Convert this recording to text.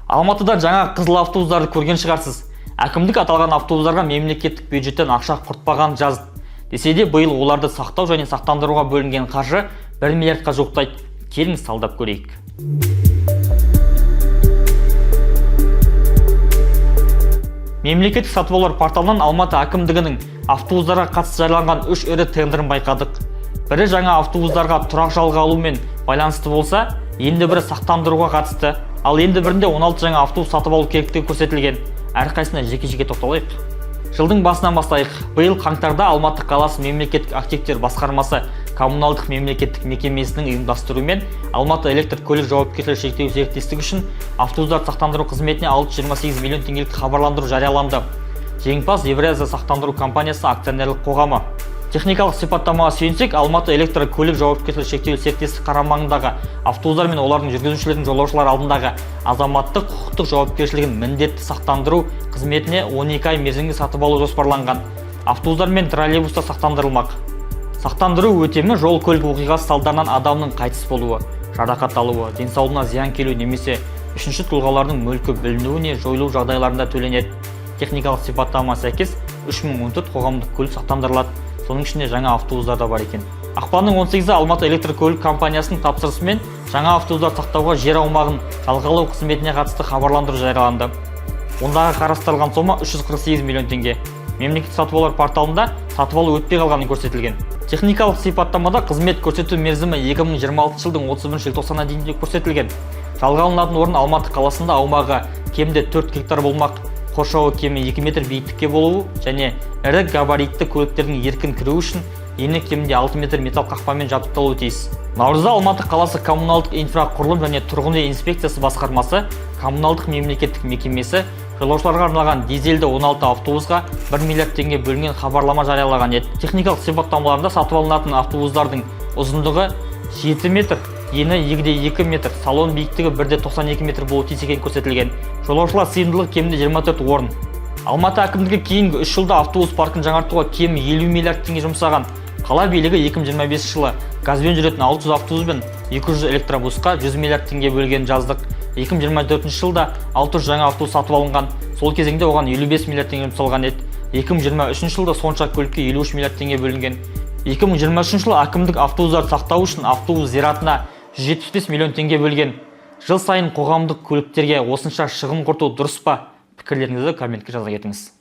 Алматыда жаңа қызыл автобустарды көрген шығарсыз. Әкімдік аталған автобустарға мемлекеттік бюджеттен ақша құртпағанын жазды. Десе де, биыл оларды сақтау және сақтандыруға бөлінген қаржы 1 миллиардқа жуықтайды. Келіңіз, талдап көрейік. Мемлекеттік сатып алулар порталынан Алматы әкімдігінің автобустарға қатысты жарияланған үш ірі тендерін байқадық. Бірі жаңа автобустарға тұрақ жалға алумен байланысты болса, енді бірі сақтандыруға қатысты. Ал енді бірінде 16 жаңа автобус сатып алу керектігі көрсетілген. Әрқайсысына жеке-жеке тоқталайық. Жылдың басынан бастайық. Биыл қаңтарда Алматы қаласы мемлекеттік активтер басқармасы коммуналдық мемлекеттік мекемесінің ұйымдастыруымен Алматы электр көлік жауапкершілігі шектеулі серіктестігі үшін автобустарды сақтандыру қызметіне 628 миллион теңгелік хабарландыру жарияланды. Жеңімпаз — Евразия сақтандыру компаниясы акционерлік қоғамы. Техникалық сипаттамаға сүйенсек, Алматы электр көлік жауапкершілігі шектеулі серіктестік қарамағындағы автобустар мен олардың жүргізушілерінің жолаушылар алдындағы азаматтық құқықтық жауапкершілігін міндетті сақтандыру қызметіне 12 ай мерзімге сатып алу жоспарланған. Автобустар мен троллейбустар сақтандырылмақ. Сақтандыру өтемі жол көлік оқиғасы салдарынан адамның қайтыс болуы, жарақат алуы, денсаулығына зиян келуі немесе үшінші тұлғалардың мүлкі бүлінуі не жойылу жағдайларында төленеді. Техникалық сипаттамаға сәйкес, 3014 қоғамдық көлік сақтандырылады. Соның ішінде жаңа автобустар да бар екен. Ақпанның 18-і Алматы электр көлік компаниясының тапсырысымен жаңа автобустар сақтауға жер аумағын жалға алу қызметіне қатысты хабарландыру жарияланды. Ондағы қарастырылған сома 348 миллион теңге. Мемлекеттік сатып алулар порталында сатып алу өтпей қалғаны көрсетілген. Техникалық сипаттамада қызмет көрсету мерзімі 2026 жылдың 31 желтоқсанына дейін деп көрсетілген. Жалға алынатын орын Алматы қаласында, аумағы кемінде 4 гектар болмақ, қоршауы кемі 2 метр биіктікке болуы және ірі габаритті көліктердің еркін кіруі үшін ені кемінде 6 метр металл қақпамен жабдықталуы тиіс. Наурызда Алматы қаласы коммуналдық инфрақұрылым және тұрғын үй инспекциясы басқармасы коммуналдық мемлекеттік мекемесі жолаушыларға арналған дизельді 16 автобусқа 1 миллиард теңге бөлінген хабарлама жариялаған еді. Техникалық сипаттамаларында сатып алынатын автобустардың ұзындығы 7 метр, ені 2,2 метр, салон биіктігі 1,92 метр болуы тиіс екені көрсетілген. Жолаушылар сыйымдылығы кемінде 24 орын. Алматы әкімдігі кейінгі 3 жылда автобус паркін жаңартуға кемі 50 миллиард теңге жұмсаған. Қала билігі 2025 жылы газбен жүретін 600 автобус пен 200 электробусқа 100 миллиард теңге бөлгенін жаздық. 2024 жылда 600 жаңа автобус сатып алынған. Сол кезеңде оған 55 миллиард теңге жұмсалған еді. 2023 жылда сонша көлікке 53 миллиард теңге бөлінген. 2023 жылы әкімдік автобустарды сақтау үшін автобус зиратына 175 миллион теңге бөлген. Жыл сайын қоғамдық көліктерге осынша шығын құрту дұрыс па? Пікірлеріңізді комментке жаза кетіңіз.